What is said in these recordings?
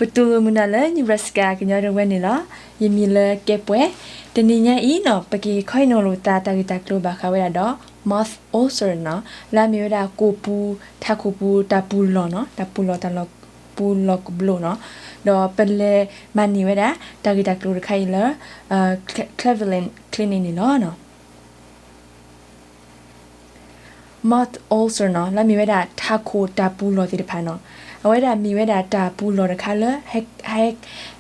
ပတူၢ်လိာ်မုာ်နၤလၢ Nebraska ကညီတဝၢန့ၣ်လီၤ. ယမံၤလၢကဲပှဲၤ, တနံၤညါအံၤနီၤ ပက့ၤခီအံနီၤလိာ်သးတၢ်ဂ့ၢ်တၢ်ကျိၤဘၣ်ဃးဝဲဒၣ်ဒီး mouth ulcer နီၤ, လၢအမ့ၢ်ဝဲဒၣ်ကိၣ်ပူၤ, ထးခိၣ်ပူၤတၢ်ပူၤလီၢ်နီၤ, တၢ်ပူၤလီၢ်တၢ်လီၢ်ပူၤလီၢ်ကဘျိးနီၤ, ဒီးပလဲၤမၤန့ၢ်ဝဲဒၣ် တၢ်ဂ့ၢ်တၢ်ကျိၤတခါအံၤလၢ Cleveland Clinic န့ၣ်လီၤ. Mouth ulcer နီၤ လၢအမ့ၢ်ဝဲဒၣ်ထးခိၣ်တၢ်ပူၤလီၢ်သ့ၣ်တဖၣ်နီၤ, အဝဲဒၣ်မ့ၢ်ဝဲဒၣ်တၢ်ပူၤလီၢ်တခါလၢ ဟဲခီ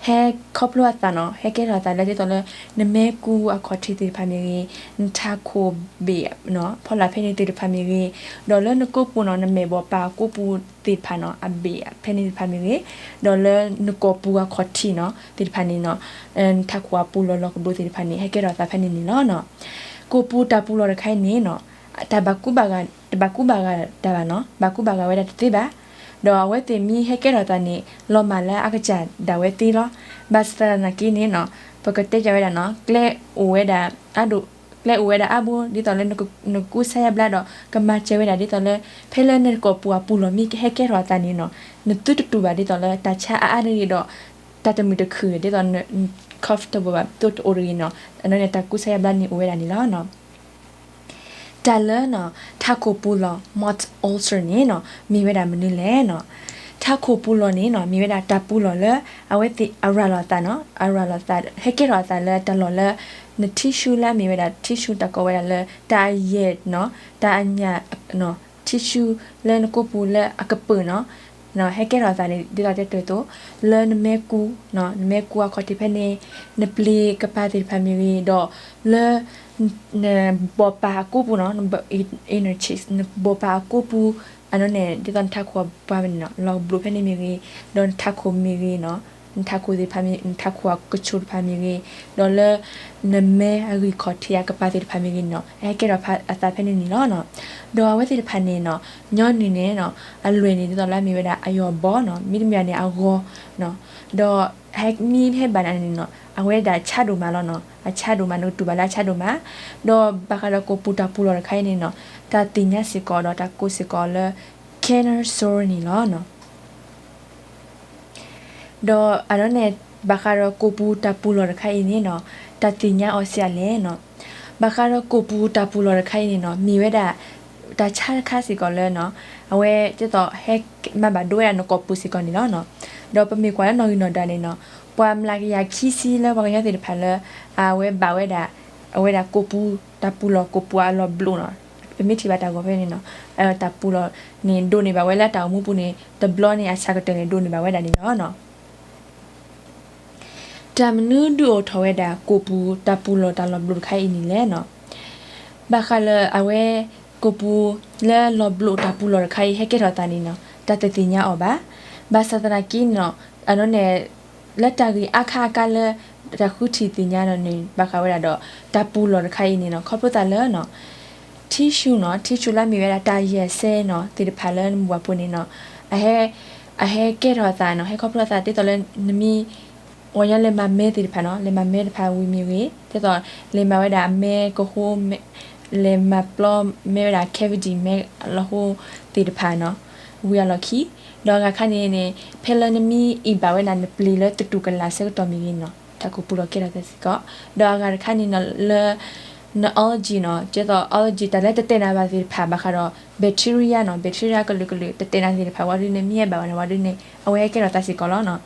ဖျိအသးနီၤ, ဟဲကဲထီၣ်အသးလၢဒ်သိးလၢ နမဲကူအခီၣ်ထံးသ့ၣ်တဖၣ်မ့ၢ်ဂ့ၤ, နထးခိၣ်ဘ့ၣ်နီၤ ဖီလာ်ဖဲန့ၣ်သ့ၣ်တဖၣ်မ့ၢ်ဂ့ၤ, ဒီးလၢနကိးပူၤနီၤ နမဲာ်ဘီၣ်ပၤကိးပူၤသ့ၣ်တဖၣ်နီၤ အဘ့ၣ်ဖဲန့ၣ်သ့ၣ်တဖၣ်မ့ၢ်ဂ့ၤ, ဒီးလၢနကိးပူအခီၣ်ထံးနီၤ သ့ၣ်တဖၣ်န့ၣ်နီၤ နထးခိၣ်အပူၤလီၢ်လီၢ်ကဘျိးသ့ၣ်တဖၣ်န့ၣ် ဟဲကဲထီၣ်အသးဖဲန့ၣ်န့ၣ်လီၤ. ကိးပူၤတၢ်ပူၤလီၢ်တခါအံၤန့ၣ်နီၤ တၢ်ဘၣ်ကူဘၣ်ဂာ်, တဘၣ်ကူဘၣ်ဂာ်တၢ်ဘၣ်နီၤ, ဘၣ်ကူဘၣ်ဂာ်ဝဲဒၣ်တသ့ဘၣ်. ဒီးအဝဲသ့ၣ်မ့ၢ်ဟဲကဲထီၣ်သးန့ၣ် လီၤမၢ်လၢအကစၢ်ဒၣ်ဝဲသ့လီၤ. ဘၣ်ဆၣ်သနာ်က့န့ၣ်နီၤ ပကတဲကၢဝဲဒၣ်နီၤ ကျဲအိၣ်ဝဲဒၣ်အါဒိၣ်, ကျဲအိၣ်ဝဲဒၣ်အါဘိ ဒ်သိးလၢနကူစါယါဘျါဒီး ကမၤစၢၤဝဲဒၣ်ဒ်သိးလၢ ဖဲလၢနကိးပူၤအပူၤလီၢ်မ့ၢ်ဟဲကဲထီၣ်အသးန့ၣ်နီၤ နသုတတူၢ်ဘၣ်ဒ်သိးလၢတၢ်ဆါအါအါတဂ့ၤဒီး တၢ်တမုာ်တခုၣ် ဒ်သိး comfortable ဘၣ် သိတအိၣ်တဂ့ၤနီၤ, အနီၢ်န့ၣ် တၢ်ကူစါယါဘျါန့ၣ်အိၣ်ဝဲဒၣ်န့ၣ်လီၤ. တၢ်လၢနီၤ ထးခိၣ်ပူၤလီၢ် mouth ulcer န့ၣ်နီၤ မ့ၢ်ဝဲဒၣ်မနုၤလဲၣ်နီၤ. ထးခိၣ်ပူၤလီၢ်န့ၣ်နီၤ မ့ၢ်ဝဲဒၣ်တၢ်ပူၤလီၢ်လၢ အဝဲသ့ၣ်အရၤလီၤအသးနီၤ, အရၤလီၤအသး ဟဲကဲထီၣ်အသးလၢတၢ်လီၢ်လၢ န tissue လၢအမ့ၢ်ဝဲဒၣ် tissue တၢ်ကိးဝဲဒၣ်လၢ တၢ်အယဲၢ်နီၤ, တၢ်အညၣ်နီၤ, tissue လၢနကိးပူၤလၢအကပၢၢ်နီၤ ဟဲကဲထီၣ်အသးန့ၣ် ဒ်သိးတဲတၢ်အသိး လၢနမဲကူ, နမဲကူအခီၣ်ထံးဖဲန့ၣ် နပျ့ၤကပၤသ့ၣ်တဖၣ်မ့ၢ်ဂ့ၤ, ဒီးလၢ နဘီၣ်ပၤအကိးပူၤနီၤ, နဘီၣ်ပၤအကိးပူၤ, အနီၢ်န့ၣ် ဒ်သိးနထးခိၣ်အပှၤန့ၣ်နီၤ လီၢ်ကဘျိးဖဲန့ၣ်မ့ၢ်ဂ့ၤ, ဒီးနထးခိၣ်မ့ၢ်ဂ့ၤနီၤ, နထးခိၣ်သ့ၣ်တဖၣ်မ့ၢ်, နထးခိၣ်အကဆိးတဖၣ်မ့ၢ်ဂ့ၤ, ဒီးလၢ နမဲအဂံၢ်ခီၣ်ထံးအကပၤသ့ၣ်တဖၣ်မ့ၢ်ဂ့ၤနီၤ ဟဲကဲထီၣ်အသးဖဲန့ၣ်န့ၣ်လီၤ. ဒီးအဝဲသ့ၣ်တဖၣ်န့ၣ်နီၤ ညီနုၢ်န့ၣ်နီၤ အလွဲၢ်န့ၣ်ဒ်သိးလၢအမ့ၢ်ဝဲဒၣ်အယီၢ်ဘီနီၤ, မ့တမ့ၢ်န့ၣ်အဂီၤနီၤ, ဒီးဟဲမ့ၢ်ဟဲဘၣ်န့ၣ်နီၤ အဝဲဒၣ်ဆါဒိၣ်မးလီၤနီၤ, အဆါဒိၣ်မး နကတူၢ်ဘၣ်လၢအဆါဒိၣ်မး, ဒီးဘၣ်ဃးဒီးကိးပူၤတၢ်ပူၤလီၢ်တခါအံၤန့ၣ်နီၤ တၢ်သ့ၣ်ညါစ့ၢ်ကီးဒီးတၢ်ကိးစ့ၢ်ကီးလၢ canal sore န့ၣ်လီၤ. ဒီးအနီၢ်န့ၣ် ဘၣ်ဃးဒီးကိးပူၤတၢ်ပူၤလီၢ်တခါအံၤန့ၣ်နီၤ တၢ်သ့ၣ်ညါအီၤဆံးအါလဲၣ်နီၤ. ဘၣ်ဃးဒီးကိးပူၤတၢ်ပူၤလီၢ်တခါအံၤန့ၣ်နီၤ မ့ၢ်ဝဲဒၣ် တၢ်ဆါတခါစ့ၢ်ကီးလၢနီၤ အဝဲဒ်သိးဟဲမၤဘၣ်ဒိဝဲဒၣ်နကိးပူၤစ့ၢ်ကီးန့ၣ်လီၤနီၤ. ဒီးပမ့ၢ်ကွၢ်လၢနီၣ်ဂံၢ်နီၣ်ဒွးန့ၣ်နီၤ ပှၤမျးကယၤခံဆံလၢပှၤကညီသ့ၣ်တဖၣ်လၢ အဝဲဘၣ်ဝဲဒၣ် အဝဲဒၣ်ကိးပူၤ တၢ်ပူၤလီၢ်ကိးပူၤအလီၢ်ဘျိးနီၤ, ပမ့ၢ်ထံၣ်ဘၣ်တၢ်ဂီၤဖဲန့ၣ်နီၤ တၢ်ပူၤလီၢ်န့ၣ် ဒိးန့ၢ်ဘၣ်ဝဲလၢတၢ်အိၣ်မူပူၤန့ၣ် တဘျီန့ၣ်အဆၢကတၢၢ်န့ၣ် ဒိးန့ၢ်ဘၣ်ဝဲဒၣ်န့ၣ်လီၤ. တၢ်မနုၤဒုးအိၣ်ထီၣ်ဝဲဒၣ် ကိးပူၤတၢ်ပူၤလီၢ်တၢ်လီၢ်ဘျိးတခါအံၤန့ၣ်လဲၣ်နီၤ. ဘၣ်ဃးလၢအဝဲ ကိးပူၤလၢလီၢ်ဘျိးတၢ်ပူၤလီၢ်တခါအံၤ ဟဲကဲထီၣ်သးန့ၣ်နီၤ တၢ်တသ့ၣ်ညါအီၤဘၣ်. ဘၣ်ဆၣ်သနာ်က့နီၤ အနီၢ်န့ၣ် လၢတၢ်ဂ့ၢ်အါခါအါခါလၢ တၢ်ဃုထံၣ်သ့ၣ်ညါနီၤန့ၣ် ဘၣ်ဃးဝဲဒၣ်ဒီး တၢ်ပူၤလီၢ်တခါအံၤန့ၣ်နီၤ ခီဖျိသးလၢနီၤ tissue နီၤ tissue လၢအမ့ၢ်ဝဲဒၣ်တၢ်ယဲၢ်ဆဲနီၤ သ့ၣ်တဖၣ်လၢနမိၢ်ပှၢ်ဖိန့ၣ်နီၤ အဟဲ အဟဲကဲထီၣ်အသးနီၤ ဟဲခီဖျိအသးဒ်သိးလၢနမ့ၢ် ပှၤကညီလဲၤမၤမဲသ့ၣ်တဖၣ်နီၤ လဲၤမၤမဲတဖၣ်ဝံၤမ့ၢ်ဂ့ၤ ဒ်သိး လဲၤမၤဝဲဒၣ်အမဲကဟိ လဲၤမၤပျီမဲဝဲဒၣ် cavity မဲလီၤဟိသ့ၣ်တဖၣ်နီၤ ဝံၤအလီၢ်ခံ ဒီးအဂၤတခါန့ၣ်န့ၣ် ဖဲလၢနမ့ၢ်အ့ၣ်ဘၣ်ဝဲဒၣ်နပျ့ၤလၢသတူၢ်ကလာ်ဆၢကတီၢ်မ့ၢ်ဂ့ၤနီၤ တၢ်ကိးပူၤလီၢ်ကဲထီၣ်သးစ့ၢ်ကီး ဒီးအဂၤတခါန့ၣ်နီၤ လၢ န allergy နီၤ ဒ်သိး allergy တၢ်လၢတတဲနၤဘၣ်သ့ၣ်တဖၣ် ဘၣ်ဃးဒီး bacteria နီၤ bacteria ကလုာ်ကလုာ် တတဲနၤသ့ၣ်တဖၣ် ဝံၤဒုးန့ၣ် မ့ၢ်ဟဲဘၣ်ဝဲန့ၣ် ဝံၤဒုးန့ၣ် အဝဲဟဲကဲထီၣ်သးစ့ၢ်ကီးလီၤနီၤ.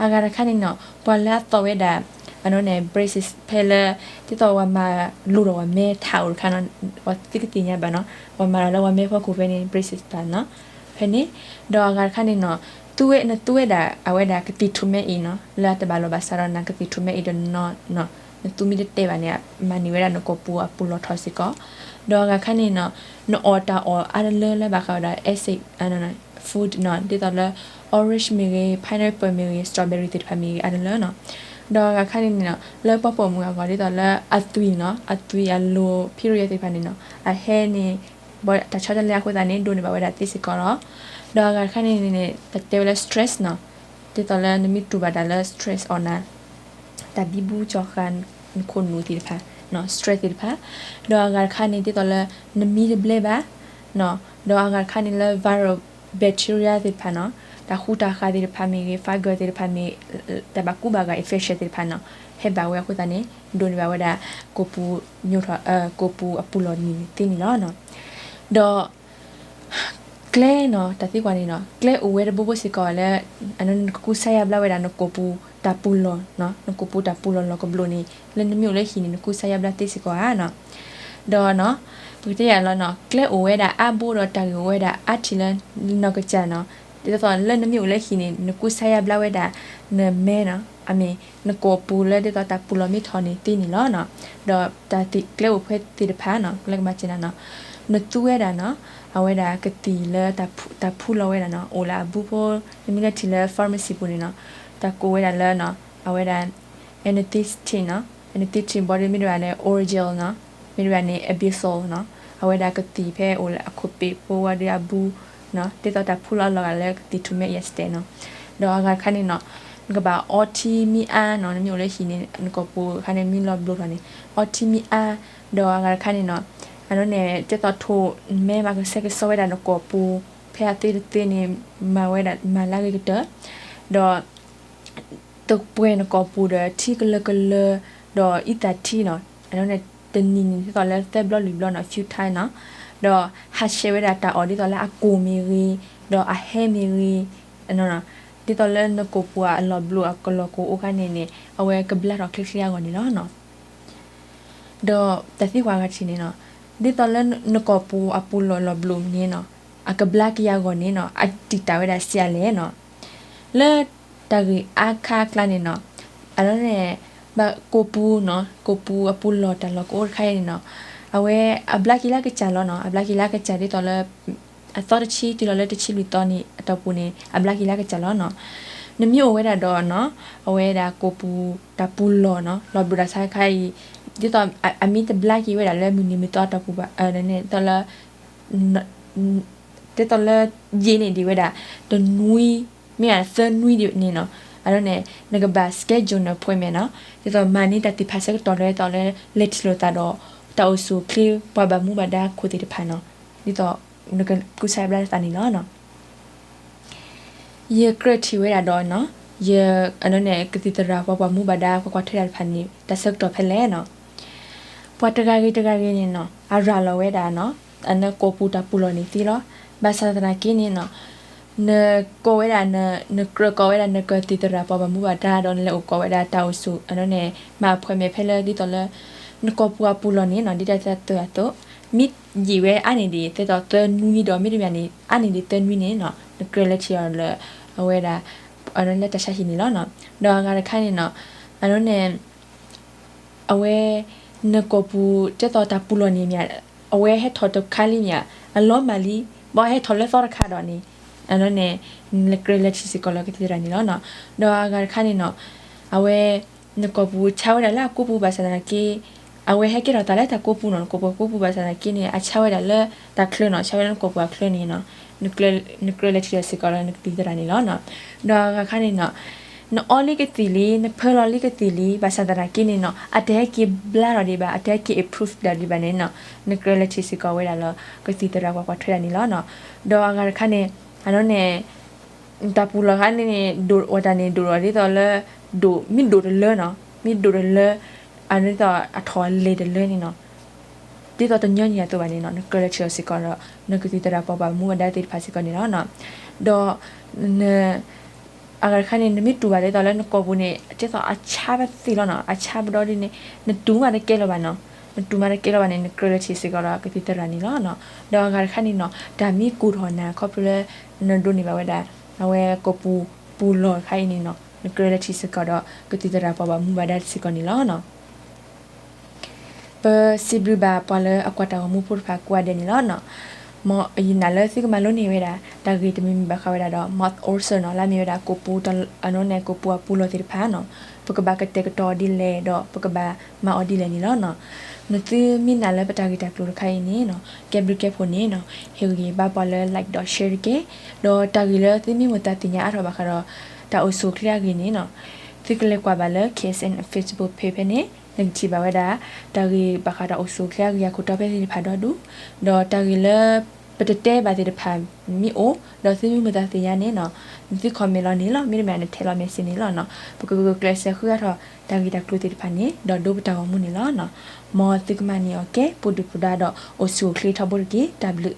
အဂၤတခါန့ၣ်နီၤ ပှၤလၢအသိးဝဲဒၣ် အနီၢ်န့ၣ် braces ဖဲလၢ ဒ်သိးပှၤမၤလိၤဒီးပှၤမဲထးအိၣ်တခါနီၤ ပှၤသုကသ့ၣ်ညါဘၣ်နီၤ ပှၤမၤလီၤလၢပှၤမဲဖီခိၣ်ဖဲန့ၣ် braces တဖၣ်နီၤ ဖဲန့ၣ် ဒီးအဂၤတခါန့ၣ်နီၤ သူဝဲ နသူဝဲဒၣ် အဝဲဒၣ်ကသံၣ်ထူၣ်မဲအ့ၣ်နီၤ လၢအတဘၣ်လိာ်ဘၣ်စးဒီးနၤ ကသံၣ်ထူၣ်မဲအ့ၣ်ဒီးနနီၤ နသူမ့ၢ်တတဲဘၣ်န့ၣ် မၤန့ၢ်ဝဲဒၣ်နကိးပူၤအပူၤလီၢ်ထီၣ်စ့ၢ်ကီး ဒီးအဂၤတခါန့ၣ်နီၤ နအီၣ်တၢ်အီၣ်အါတလၢလၢဘၣ်ဃးဝဲဒၣ် acid food နီၤ ဒ်သိးလၢ orange မ့ၢ်ဂ့ၤ pineapple မ့ၢ်ဂ့ၤ strawberry သ့ၣ်တဖၣ်မ့ၢ်ဂ့ၤ အါတလၢနီၤ ဒီးအဂၤတခါန့ၣ်နီၤ လၢပှၤပိာ်မုၣ်အဂီၢ် ဒ်သိးလၢအသွံၣ်နီၤ အသွံၣ်အလိၤ period သ့ၣ်တဖၣ်န့ၣ်နီၤ အဟဲန့ၣ် တၢ်ဆီတလဲအဃိသတးန့ၣ် ဒိးန့ၢ်ဘၣ်ဝဲဒၣ်သ့စ့ၢ်ကီးလီၤ. ဒီးအဂၤတခါန့ၣ်န့ၣ် တၢ်တဲဝဲလၢ stress နီၤ ဒ်သိးလၢနမ့ၢ်တူၢ်ဘၣ်တၢ်လၢ stress အီၤနၤ တၢ်ဘံဘူကၠီဃာ်နခိၣ်နူာ်သ့ၣ်တဖၣ် stress သ့ၣ်တဖၣ် ဒီးအဂၤတခါန့ၣ် ဒ်သိးလၢ နမံတဘျဲဘၣ် ဒီးအဂၤတခါန့ၣ်လၢ viral bacteria သ့ၣ်တဖၣ်နီၤ တၢ်ဃူတၢ်ဃာ်သ့ၣ်တဖၣ်မ့ၢ်ဂ့ၤ, fungus သ့ၣ်တဖၣ်မ့ၢ်, တၢ်ဘၣ်ကူဘၣ်ဂာ် infection သ့ၣ်တဖၣ်န့ၣ် ဟဲဘၣ်ဝဲအဃိသတးန့ၣ် ဒိးန့ၢ်ဘၣ်ဝဲဒၣ် ကိာ်ပူၤ, ကိာ်ပူၤအပူၤလီၢ်နံၤန့ၣ်သ့န့ၣ်လီၤ. ဒီး ကျဲန့ၣ် တၢ်သံကွၢ်န့ၣ်န့ၣ် ကျဲအိၣ်ဝဲတဘိဘိစ့ၢ်ကီးလၢ အန့ၣ်နကကူစါယါဘျါဝဲဒၣ်နကိာ်ပူၤတၢ်ပူၤလီၢ်, နကိာ်ပူၤတၢ်ပူၤလီၢ်လီၢ်ကဘျိၣ်န့ၣ် လၢနမ့ၢ်အိၣ်လၢဟံၣ်န့ၣ် နကူစါယါဘျါသ့စ့ၢ်ကီးဧါန့ၣ်. ဒီးန့ၣ် ပကတဲယၤလီၤန့ၣ် ကျဲအိၣ်ဝဲဒၣ်အါဘိဒီးတၢ်ဂ့ၢ်အိၣ်ဝဲဒၣ်အါထံၣ်လၢနီၢ်ကစၢ်န့ၣ် ဒ်သိးလၢနမ့ၢ်အိၣ်လၢဟံၣ်န့ၣ် နကူစါယါဘျါဝဲဒၣ် နမဲန့ၣ် အမ့ၢ် နကိာ်ပူၤလၢဒ်သိးတၢ်ပူၤလီၢ်မ့ၢ်ထီၣ်န့ၣ်သ့န့ၣ်လီၤ. ဒီးတၢ်သ့ၣ်ကျဲအိၣ်ဖဲသ့ၣ်တဖၣ်န့ၣ် လၢကမၤစၢၤနၤန့ၣ် နသူဝဲဒၣ်န့ၣ် အဝဲဒၣ်ကသံၣ်လၢတၢ်ဖူလီၤဝဲဒၣ်န့ၣ် အိၣ်လၢအဘုဖိ နမ့ၢ်လဲၤထံၣ်လၢ pharmacy ပူၤန့ၣ်န့ၣ် တၢ်ကိးဝဲဒၣ်လၢ အဝဲဒၣ် anisetin န့ၣ် anisetin ဘၣ်ဒီးမ့ၢ်တဘၣ်န့ၣ် Orajel န့ၣ် မ့ၢ်တဘၣ်န့ၣ် Anbesol န့ၣ် အဝဲဒၣ်ကသံၣ်ဖဲအိၣ်လၢအခိၣ်ပ့ၤဖိဝံၤဒီးအဘု ဒ်သိးတၢ်ဖူလီၤအလီၢ်ဂၤလၢကသံၣ်ထူၣ်မဲအံၤစတဲန့ၣ်. ဒီးအဂၤတခါန့ၣ်န့ၣ် နကဘၣ်အီထံမ့ၢ်အါန့ၣ် နမ့ၢ်အိၣ်လၢဟံၣ်န့ၣ် နကိာ်ပူၤတခါန့ၣ် မ့ၢ်လီၤဘျိးထီၣ်န့ၣ် အီထံမ့ၢ်အါ, ဒီးအဂၤတခါန့ၣ်န့ၣ် အန့ၣ် ဒ်သိးထိၣ်မဲမၤကဆှဲကဆှီဝဲဒၣ်နကိာ်ပူၤ ဖဲအသ့တသ့န့ၣ် မၤဝဲဒၣ်မၤလၢအဂ့ၤကတၢၢ်, ဒီး တပှဲၤနကိာ်ပူၤဒီးထံကလၢာ်ကလၢာ်, ဒီးအံသၣ်ထံန့ၣ် အန့ၣ် တနံၤန့ၣ်ဒ်သိးလၢသၢဘျီလွံၢ်ဘျီန့ၣ် few time န့ၣ်, ဒီးဟးဆှဲးဝဲဒၣ်တၢ်အီၣ်ဒ်သိးလၢအကိၢ်မ့ၢ်ဂ့ၤ, ဒီးအဟဲမ့ၢ်ဂ့ၤ, ဒ်သိးလၢနကိာ်ပူၤအလီၢ်ဘျိးအကလီၢ်ကိၢ်အိၣ်ခါန့ၣ်န့ၣ် အဝဲကဘျါထီၣ်ချ့ချ့အဂီၢ်န့ၣ်လီၤ. ဒီးတၢ်သံကွၢ်အဂၤတထံၣ်န့ၣ်န့ၣ် ဒ်သိးလၢနကိာ်ပူၤအပူၤလီၢ်လီၢ်ဘျိးန့ၣ်န့ၣ် အကဘျါက့ၤအဂီၢ်န့ၣ်န့ၣ် အတံာ်တာ်ဝဲဒၣ်ဆံးအါလဲၣ်န့ၣ် လၢတၢ်ဂ့ၢ်အါခါအကျါန့ၣ်န့ၣ် အန့ၣ် ဘၣ်ကိာ်ပူၤန့ၣ် ကိာ်ပူၤအပူၤလီၢ်တၢ်လီၢ်ကအိၣ်တခါအံၤန့ၣ်န့ၣ် အဝဲအဘျါက့ၤလၢအကစၢ်လီၤန့ၣ် အဘျါက့ၤလၢအကစၢ်ဒ်သိးလၢ အသီတဆံတုၤလီၤလၢတဆံလွံၢ်သီန့ၣ် အတီၢ်ပူၤန့ၣ် အဘျါက့ၤလၢအကစၢ်လီၤန့ၣ်. နမ့ၢ်အိၣ်ဝဲဒၣ်ဒီးန့ၣ် အဝဲဒၣ်ကိာ်ပူၤတၢ်ပူၤလီၢ်န့ၣ် လီၢ်ဘျိးတၢ်ဆါခါအံၤ ဒ်သိးအမ့ၢ်တဘျါက့ၤဝဲဒၣ်လၢမုၢ်နံၤမုၢ်သီအတီၢ်ပူၤဘၣ် ဒ်သိးလၢ ဒ်သိးလၢယံာ်န့ၣ်ဒံးဝဲဒၣ် တနွံ မ့ၢ်သၢနွံဒံးန့ၣ်န့ၣ် အန့ၣ်န့ၣ် နကဘၣ် schedule န appointment န့ၣ် ဒ်သိးမၤန့ၢ်တၢ်သ့ၣ်တဖၣ်ဆၢကတီၢ်လၢဒ်သိးလၢလဲၤထံၣ်လိာ်သးဒီး တၢ်အိၣ်ဆူၣ်အိၣ်ချ့ပှၤဘၣ်မူဘၣ်ဒါခိၣ်သ့ၣ်တဖၣ်န့ၣ် ဒ်သိးနကကူစါဘျါသးန့ၣ်လီၤ. ယကြၢးထံၣ်ဝဲဒၣ်ဒီးန့ၣ် ယ အန့ၣ်န့ၣ် ကသံၣ်သရၣ်ပှၤဘၣ်မူဘၣ်ဒါ ပှၤကွၢ်ထွဲတၢ်တဖၣ်န့ၣ် တၢ်ဆၢကတီၢ်ဖဲလဲၣ်န့ၣ် ပှၤတဂၤဂ့ၤတဂၤဂ့ၤန့ၣ်န့ၣ် အရၤလီၤဝဲဒၣ်န့ၣ် အန့ၣ်ကိာ်ပူၤတၢ်ပူၤလီၢ်န့ၣ်သ့လီၤ. ဘၣ်ဆၣ်သနာ်က့န့ၣ်န့ၣ် နကိးဝဲဒၣ် နကြၢးကိးဝဲဒၣ် နကသံၣ်သရၣ်ပှၤဘၣ်မူဘၣ်ဒါ ဒီးနလဲၤအိၣ်ကိးဝဲဒၣ်တၢ်အိၣ်ဆူၣ် အန့ၣ်န့ၣ် မၤ appointment ဖဲလၢဒ်သိးလၢ နကိာ်ပူၤအပူၤလီၢ်န့ၣ်န့ၣ် ဒ်တၢ်သ့ၣ်ညါအသိး မ့ၢ်ယံာ်ဝဲအါန့ၢ်ဒံး ဒ်သိးသၢနွံဒီး မ့တမ့ၢ်န့ၣ် အါန့ၢ်ဒံးသၢနွံန့ၣ်န့ၣ် နကြၢးလဲၤထံၣ်အီၤလၢ အဝဲဒၣ် အန့ၣ်လၢတၢ်ဆါဟံၣ်န့ၣ်လီၤ. ဒီးအဂၤတခါန့ၣ်န့ၣ် အန့ၣ်န့ၣ် အဝဲ နကိာ်ပူၤ ဒ်သိးတၢ်ပူၤလီၢ်န့ၣ်မ့ၢ် အဝဲဟဲထီၣ်တခါလံမ့ၢ် အလီၤမၢ်လံ ဘၣ်ဟဲထီၣ်လၢသီတခါဒီးန့ၣ် အန့ၣ်န့ၣ် နကြၢးလဲၤထံၣ်စ့ၢ်ကီးလၢကသံၣ်သရၣ်န့ၣ်လီၤ. ဒီးအဂၤတခါန့ၣ်န့ၣ် အဝဲ နကိာ်ပူၤဆါဝဲဒၣ်လၢအကိာ်ပူၤဘၣ်ဆၣ်သနာ်က့ အဝဲဟဲကဲထီၣ်သးလၢတၢ်ကိာ်ပူၤန့ၣ် နကိာ်ပူၤအကိာ်ပူၤဘၣ်ဆၣ်သနာ်က့န့ၣ် အဆါဝဲဒၣ်လၢတၢ်ချၢန့ၣ် ဆါဝဲလၢနကိာ်ပူၤအချၢန့ၣ်န့ၣ် နကြၢးလဲၤထံၣ်စ့ၢ်ကီးလၢနကသံၣ်သရၣ်န့ၣ်လီၤ. ဒီးအဂၤတခါန့ၣ်န့ၣ် နအီလံကသံၣ်လံ နဖၢလီၤလံကသံၣ်လံ ဘၣ်ဆၣ်သနာ်က့န့ၣ်န့ၣ် အတဟဲက့ၤဘျါထီၣ်ဒံးဘၣ် အတဟဲက့ၤ improve ဒံးဘၣ်န့ၣ်န့ၣ် နကြၢးလဲၤထံၣ်စ့ၢ်ကီးဝဲဒၣ်လၢ ကသံၣ်သရၣ်ပှၤကွၢ်ထွဲတၢ်န့ၣ်လီၤ. ဒီးအဂၤတခါန့ၣ် အန့ၣ်န့ၣ် တၢ်ပူၤလီၢ်ခါန့ၣ်န့ၣ် ဒိၣ်ဝဲတၢ်န့ၣ် ဒိၣ်ဒီးဒ်သိးလၢ ဒိၣ် မ့ၢ်ဒိၣ်တလၢန့ၣ် မ့ၢ်ဒိၣ်တလၢ အဒ်သိးအထီၣ်လဲၤတလၢန့ၣ်န့ၣ် ဒ်သိးတညီနုၢ်အသိးဘၣ်န့ၣ်န့ၣ် နကြၢးလဲၤထံၣ်အီၤစ့ၢ်ကီးဒီး နကသံၣ်သရၣ်ပှၤဘၣ်မူဘၣ်ဒါသ့ၣ်တဖၣ်စ့ၢ်ကီးန့ၣ်လီၤ. ဒီး အဂၤတခါန့ၣ် နမ့ၢ်တူၢ်ဘၣ်ဒ်သိးလၢနကိာ်ပူၤန့ၣ် ဒ်သိးအဆါပသ့ၣ်လီၤန့ၣ် အဆါပဒီဒ်န့ၣ် နတူၢ်မးတကဲလၢၤဘၣ်န့ၣ် နတူၢ်မးတကဲလၢၤဘၣ်န့ၣ် နကြၢးလဲၤထံၣ်စ့ၢ်ကီးဒီးကသံၣ်သရၣ်န့ၣ်လီၤ. ဒီးအဂၤတခါန့ၣ်န့ၣ် တၢ်မ့ၢ်ကိၢ်ထီၣ်နၤခီဖျိလၢ နဒိးန့ၢ်ဘၣ်ဝဲဒၣ် အဝဲကိာ်ပူၤပူၤလီၢ်တခါအံၤန့ၣ်န့ၣ် နကြၢးလဲၤထံၣ်စ့ၢ်ကီးဒီး ကသံၣ်သရၣ်ပှၤဘၣ်မူဘၣ်ဒါစ့ၢ်ကီးန့ၣ်လီၤ. ပစံးဘျုးဘၣ်ပှၤလၢအကွၢ်တၢ်ဂီၤမူဖိတဖၣ်ကိးဂၤဒဲးန့ၣ်လီၤ. မ်ယနာ်လၢသုကမၤလိန့ၢ်ဝဲဒၣ် တၢ်ဂ့ၢ်တမံၤမံၤဘၣ်ဃးဝဲဒၣ်ဒီး mouth ulcer န့ၣ် လၢမ့ၢ်ဝဲဒၣ်ကိာ်ပူၤ အန့ၣ်န့ၣ် ကိာ်ပူၤအပူၤလီၢ်သ့ၣ်တဖၣ်န့ၣ် ပကဘၣ်ကတဲာ်ကတီၤအီၤဒ်လဲၣ်ဒီး ပကဘၣ်မၤအီၤဒ်လဲၣ်န့ၣ်လီၤ. နသုမ့ၢ်နာ်လၢပတၢ်ဂ့ၢ်တၢ်ကျိၤတခါအံၤန့ၣ် ကဲဘျုးကဲဖှိၣ်န့ၣ် ဟ့ၣ်ဂံၢ်ဘါပှၤလၢ like ဒီး share တက့ၢ်. ဒီးတၢ်ဂ့ၢ်လၢသုမ့ၢ်မိၣ်သးသ့ၣ်ညါအါထီၣ်ဘၣ်ဃးဒီး တၢ်အိၣ်ဆူၣ်အိၣ်ချ့အဂ့ၢ်န့ၣ် သုကလဲၤကွၢ်ဘၣ်လၢ K S N Facebook page ဖဲန့ၣ် နကထံၣ်ဘၣ်ဝဲဒၣ် တၢ်ဂ့ၢ်ဘၣ်ဃးဒီးအိၣ်ဆူၣ်အိၣ်ချ့အဂ့ၢ်အခိၣ်တီဖဲသ့ၣ်တဖၣ်ဒီဒူၣ်, ဒီးတၢ်ဂ့ၢ်လၢ ပတတဲဘၣ်သ့ၣ်တဖၣ်မ့ၢ်အိၣ် ဒီးသုမ့ၢ်မုာ်သးသ့ၣ်ညါန့ၣ်နီၤ, သု comment လီၤန့ၣ်လီၤ. မ့တမ့ၢ်န့ၣ် ထဲးလီၤ message န့ၣ်လီၤနီၤ. ပကဂုာ်ကျဲးစၢးဃုအါထီၣ်တၢ်ဂ့ၢ်တၢ်ကျိၤသ့ၣ်တဖၣ်န့ၣ် ဒီးဒိပတၢ်ဂီၤမူန့ၣ်လီၤနီၤ. မ်သုကမၤန့ၢ်အီၤကဲ ပှိၤဒုၣ်ပှိၤဒါဒီး အိၣ်ဆူၣ်အိၣ်ချ့ထီဘိတက့ၢ်. တၢ်ဘျုး